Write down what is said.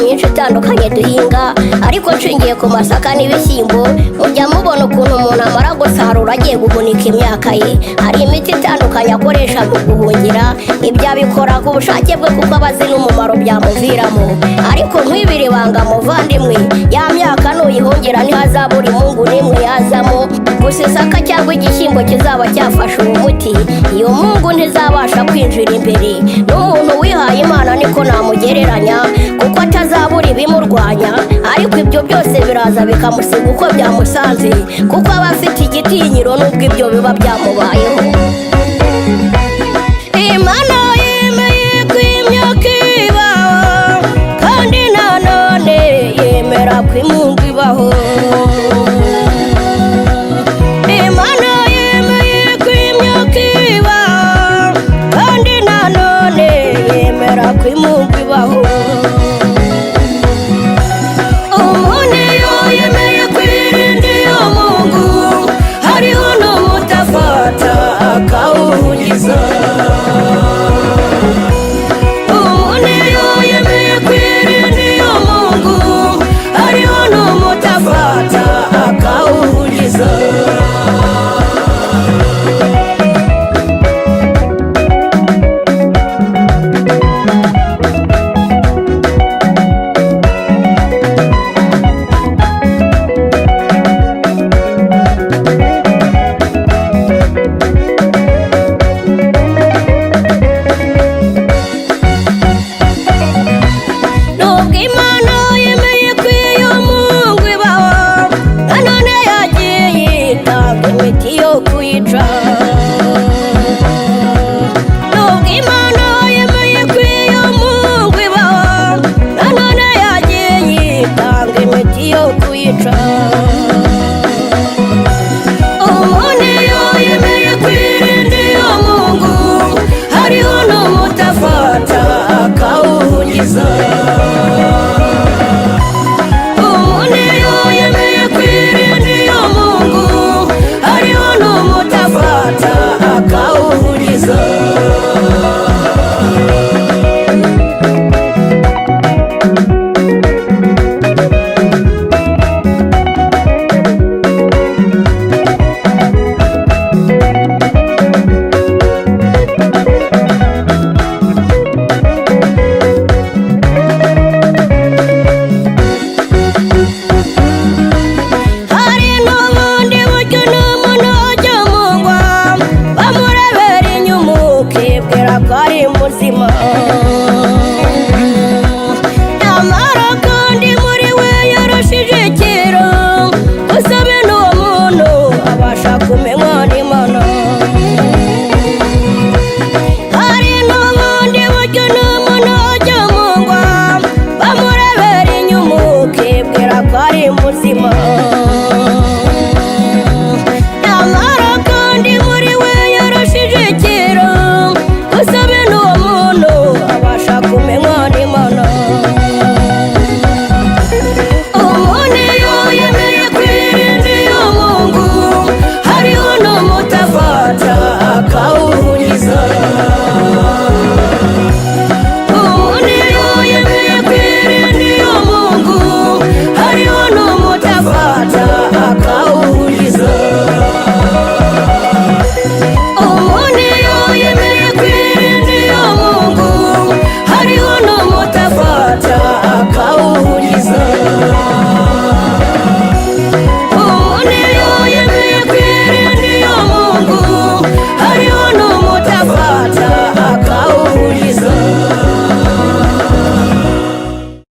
myinshi itandukanye duhinga, ariko nshingiye ku masaka n'ibishyimbo, mujya mubona ukuntu umuntu amara gusarura agiye guhunika imyaka ye. Hari imiti itandukanye akoresha mu guhungira, ibyo abikora ku bushake bwe kuko aba azi n'umumaro byamuviramo. Ariko nkwibire ibanga muvandimwe, ya myaka nuyihungira ntihazabura imungu n'imwe yazamo. Gusa isaka cyangwa igishyimbo kizaba cyafashe uwo muti, iyo mungu ntizabasha kwinjira imbere. N'umuntu wihaye Imana niko namugereranya, kuko atazabura ibimurwanya, ariko ibyo byose biraza bikamusiga uko byamusanze, kuko aba afite igitinyiro n'ubwo ibyo biba byamubayeho. Imana yemeye ko imyaka ibaho, kandi nanone yemera ko imungu ibaho. Imana yemeye ko imyaka ibaho, kandi nanone yemera ko imungu ibaho. Umuntu iyo yemeye kwirinda iyo mungu, hariho n'umutafata akawuhugiza. Umuntu iyo yemeye kwirinda iyo mungu, hariho n'umutafata akawuhugiza. Nubwo Imana yemeye ko iyo mungu ibaho, nanone yagiye yitanga imiti yo kuyica. Nubwo Imana yemeye ko iyo mungu ibaho, nanone yagiye yitanga imiti yo kuyica.